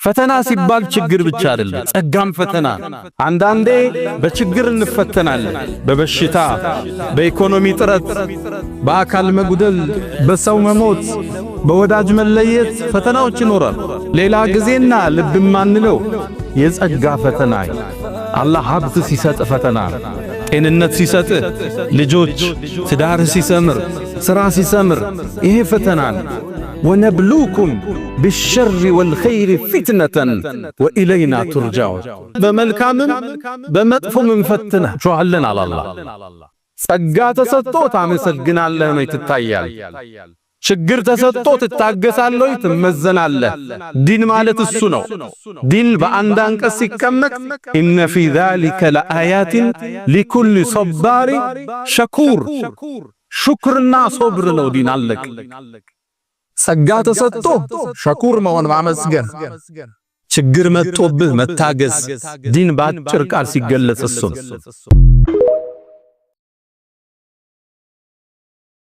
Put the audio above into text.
ፈተና ሲባል ችግር ብቻ አይደለም፣ ጸጋም ፈተና። አንዳንዴ በችግር እንፈተናለን። በበሽታ፣ በኢኮኖሚ ጥረት፣ በአካል መጉደል፣ በሰው መሞት፣ በወዳጅ መለየት ፈተናዎች ይኖራል። ሌላ ጊዜና ልብ ማንለው የጸጋ ፈተና፣ አላህ ሀብት ሲሰጥ ፈተና፣ ጤንነት ሲሰጥ፣ ልጆች፣ ትዳር ሲሰምር፣ ሥራ ሲሰምር፣ ይሄ ፈተና ነው። ونبلوكم بالشر والخير فتنة وإلينا ترجعون። በመልካምም በመጥፎም እንፈትናችኋለን አለ አላህ። ጸጋ ተሰጥቶ ታመሰግናለህ ነው ትታያል። ችግር ተሰጥቶ ትታገሳለህ ወይ ትመዘናለህ። ዲን ማለት እሱ ነው። ዲን በአንድ አንቀጽ ሲቀመጥ إن في ذلك لآيات لكل صبار شكور። ሹክርና ሶብር ነው ዲን፣ አለቅ። ጸጋ ተሰጥቶ ሸኩር መሆን ማመስገን፣ ችግር መጥቶብህ መታገስ። ዲን በአጭር ቃል ሲገለጽ እሱ ነው።